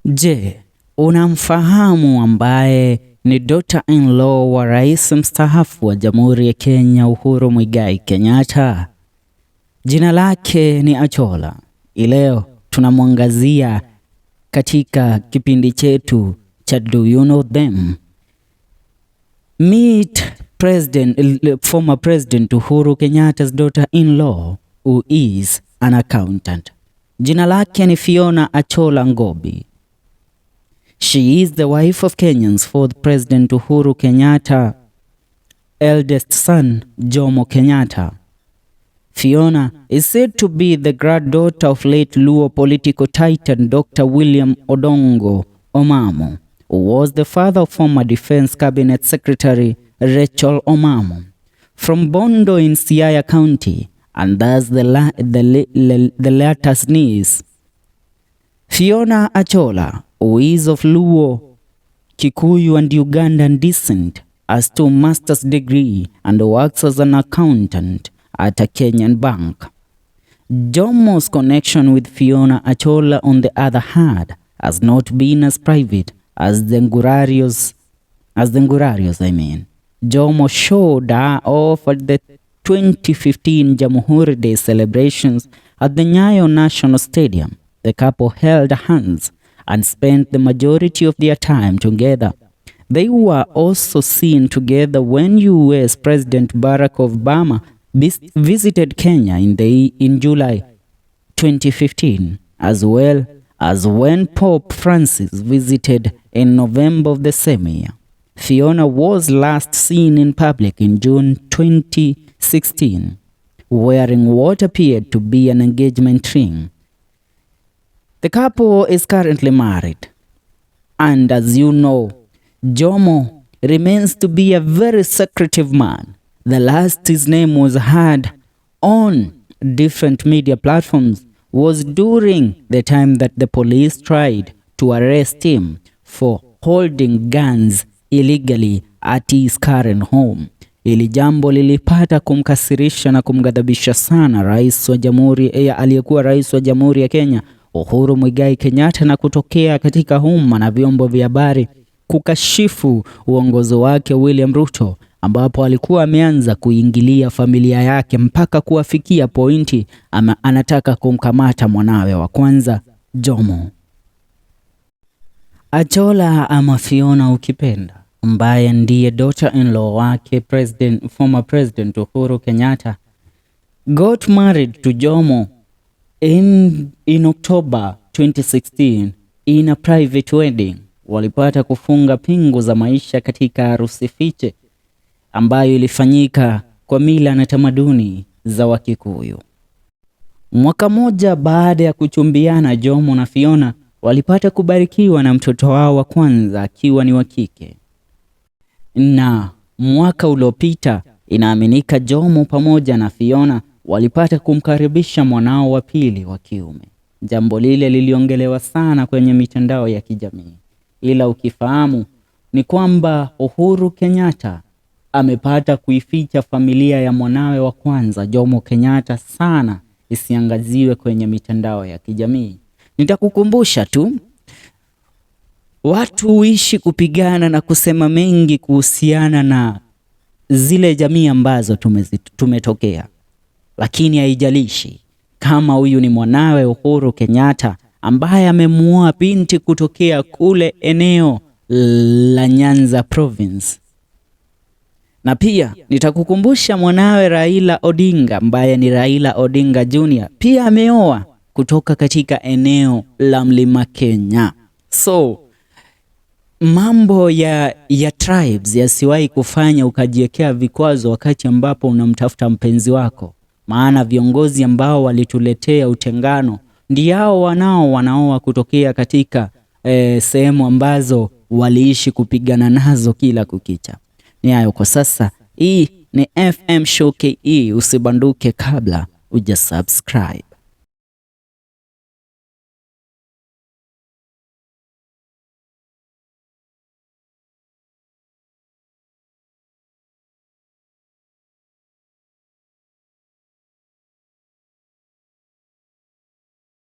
Je, unamfahamu ambaye ni daughter-in-law wa rais mstaafu wa Jamhuri ya Kenya Uhuru Muigai Kenyatta? Jina lake ni Achola. Leo tunamwangazia katika kipindi chetu cha Do You Know Them? Meet former President Uhuru Kenyatta's daughter-in-law, who is an accountant. Jina lake ni Fiona Achola Ngobi. She is the wife of Kenya's fourth President Uhuru Kenyatta, eldest son Jomo Kenyatta. Fiona is said to be the granddaughter of late Luo political titan Dr. William Odongo Omamo, who was the father of former Defense Cabinet Secretary Rachel Omamo. From Bondo in Siaya County, and thus the latter's niece. Fiona Achola, who is of Luo, Kikuyu and Ugandan descent, has two master's degree and works as an accountant at a Kenyan bank. Jomo's connection with Fiona Achola, on the other hand, has not been as private as the Ngurarios, I mean. Jomo showed her off at the 2015 Jamhuri Day celebrations at the Nyayo National Stadium. The couple held hands and spent the majority of their time together. They were also seen together when US President Barack Obama visited Kenya in July 2015, as well as when Pope Francis visited in November of the same year. Fiona was last seen in public in June 2016, wearing what appeared to be an engagement ring. The couple is currently married. And as you know, Jomo remains to be a very secretive man. The last his name was heard on different media platforms was during the time that the police tried to arrest him for holding guns illegally at his current home. Hili jambo lilipata kumkasirisha na kumghadhabisha sana rais wa jamhuri aliyekuwa rais wa Jamhuri ya Kenya Uhuru Muigai Kenyatta na kutokea katika umma na vyombo vya habari kukashifu uongozi wake William Ruto, ambapo alikuwa ameanza kuingilia familia yake mpaka kuwafikia pointi ama anataka kumkamata mwanawe wa kwanza Jomo. Achola ama Fiona ukipenda, ambaye ndiye daughter-in-law wake former President Uhuru Kenyatta, got married to Jomo in October 2016 in a private wedding. Walipata kufunga pingu za maisha katika harusi fiche ambayo ilifanyika kwa mila na tamaduni za Wakikuyu. Mwaka mmoja baada ya kuchumbiana, Jomo na Fiona walipata kubarikiwa na mtoto wao wa kwanza akiwa ni wa kike. Na mwaka uliopita inaaminika Jomo pamoja na Fiona walipata kumkaribisha mwanao wa pili wa kiume. Jambo lile liliongelewa sana kwenye mitandao ya kijamii, ila ukifahamu ni kwamba Uhuru Kenyatta amepata kuificha familia ya mwanawe wa kwanza Jomo Kenyatta sana isiangaziwe kwenye mitandao ya kijamii. Nitakukumbusha tu, watu huishi kupigana na kusema mengi kuhusiana na zile jamii ambazo tumetokea, lakini haijalishi kama huyu ni mwanawe Uhuru Kenyatta ambaye amemuoa binti kutokea kule eneo la Nyanza Province. Na pia nitakukumbusha mwanawe Raila Odinga ambaye ni Raila Odinga Jr. pia ameoa kutoka katika eneo la Mlima Kenya. So mambo ya tribes yasiwahi kufanya ukajiwekea vikwazo wakati ambapo unamtafuta mpenzi wako, maana viongozi ambao walituletea utengano ndio wanaoa kutokea katika sehemu ambazo waliishi kupigana nazo kila kukicha. Ni hayo kwa sasa. Hii ni FM Show KE, usibanduke kabla uja subscribe.